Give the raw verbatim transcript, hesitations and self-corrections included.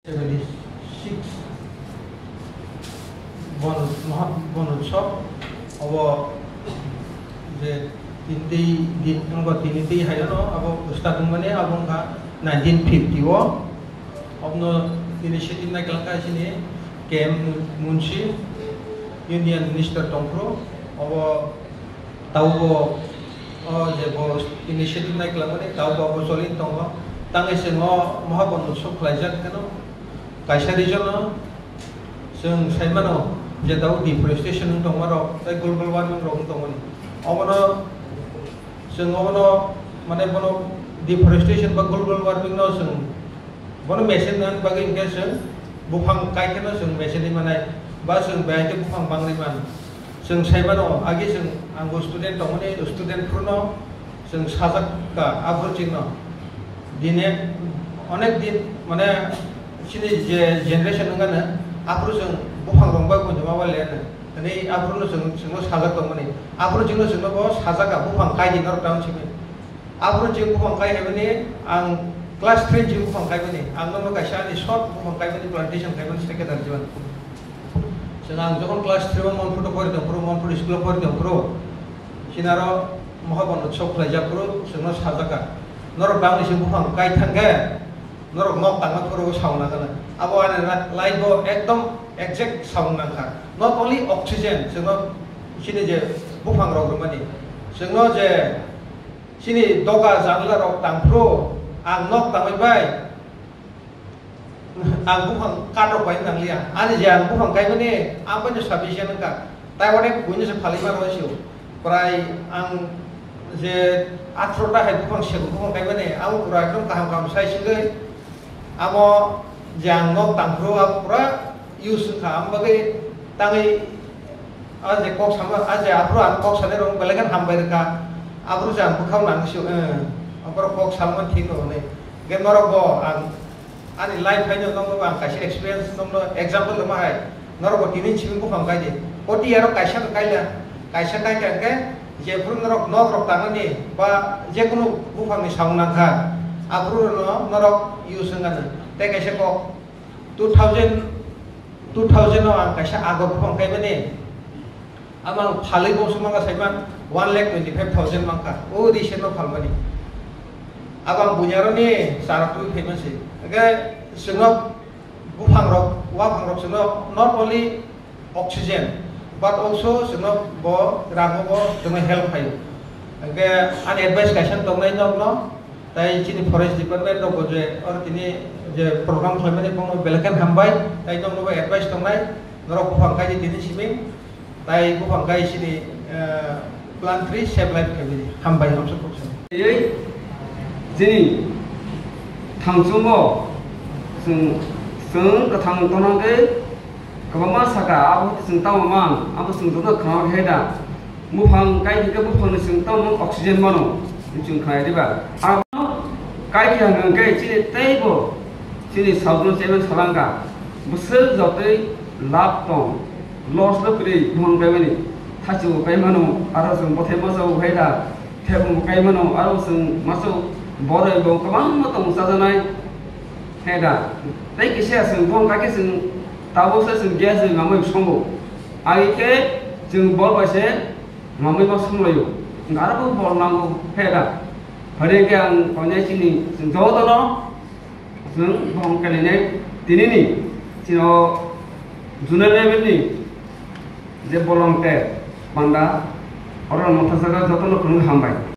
Seventy six bon, moha-, bon utsob obo je tini tei din, wngkha tini tei haino abo start wngmani abo wngkha nineteen fifty o. Obono initiative nai kwlangkha chini K M Munshi, Union Minister tongphuru, obo tabukbo o je bo initiative nai kwlangmani tabukbo abo choli tongo. Tangwi chwng o moha bon utsob khlaijak kheno kaisa region o chwng sai mano je tabuk deforestation wng tongma rok tei global warming rok wng tongmani. Obono chwng obono mane bono deforestation ba global warming no chwng bono machine nani bagwi hwnkhe chwng buphang kaikheno chwng machine manai ba chwng bai khe buphang bangwi man. Chwng sai mano agi chwng ang bo student tongmani student phuru no chwng sajak ka aphuru chwngno dine onek din mane chini je generation wngkha na aphuru chwng buphang rok bai bo joma bai le na. Ani aphuru no chwng, chwngno sajak tongmani. Aphuru chwngno, chwngno bo sajak ka buphang kai di norok tang simi. Aphuru chwng buphang kai haibani ang class three chwng buphang kaibani. Ang nono kaisa ani short buphang kaibani plantation kaibani secretary jiban. Chwng ang jokhon class three o Monphuto pori tongphuru, Monphuto school o pori tongphuru. Sinaro moha bon utsob khlaijak phuru chwngno sajak ka. Norok bangni chwng buphang kai thangkhe norok nok tangma phuru saung nangkha na. Abo ani ra-, life o ekdom exact saung nangkha. Not only oxygen, chwngno chini je buphang rok rwmani. Chwngno je chini doga janla rok tangphuru ang nok tangwi bai ang buphang katok bai nangliya. Ani je ang buphang kaimani ang bai no sufficient wngkha. Tai onek buino se phalima rw sio. Prai ang je athro ta hai buphang segun buphang kaimani abo pura ekdom kaham kaham sai singwi amo je ang nok tangphuru abo pura use wngkha. Amo bagwi tangwi a je kok sama, a je aphuru ang kok sanai rok belai khe hambai rwkha. Aphuru je ang bwkhao nang sio, eh, aphuru kok salma thik no hwnwi. Hwnkhe norok bo ang ani life haino nokno ang kaisa experience nokno example rwma hai. Norok bo tini simi buphang kai di. Koti aro kaisa no kaila, kaisa kai kha hwnkhe jephuru norok nok rok tangmani ba jekunu buphangni samung nangkha, aphuru no norok use wngkha na. Tei kaisa kok two thousand, two thousand o ang kaisa ago buphang kaimani. Amo ang phalwi bongso mangkha saiman one lakh twenty five thousand mangkha. O recent no phalmani. Abo ang bunyaroni chara twi phaiman se. Hwnkhe chwngno buphang rok, waphang rok chwngno not only oxygen, but also chwngno bo rango bo chwngno help khaio. Hwnkhe ani advice kaisa tongnai nokno, tai chini forest department rok bo je or tini je program khlaimani bono belai khe hambai, tai nokno bo advice tongnai, norok buphang kai di tini simi. Tai buphang kai sini, eh, plant tree save life khaimani. Hambai hamsa khoksa. Ei, chini thangchungo chwng, chwng kwthang tongnangwi kwbangma saka, abo chwng tamo man, abo chwng joto khna khe da. Buphang kai hwnkhe buphangni chwng tamo oxygen mano, chwng khnai diba? Abo kai khe hwnkhe chini teibo chini sabjwng chemani salangka, bwswk jotoi lab tong, loss no kwrwi buphang kaimani, thachibo kai mano, aro chwng bothai masa bo khai da, thebung bo kai mano, aro chwng masa boroi bo kwbangma tong chajaknai, khai da. Tei kisa chwng buphang kai khe chwng tabuk se chwng gas ni mamwi songo, agi khe chwng bol bai se mamwi ma songlaio, aro bo bol nango, khai da. Phai khe ang koinai chini chwng jotono Chwng buphang kailainai tinini chini o zonal level ni je volunteer panda oro motha jaga jotono khulumwi hambai.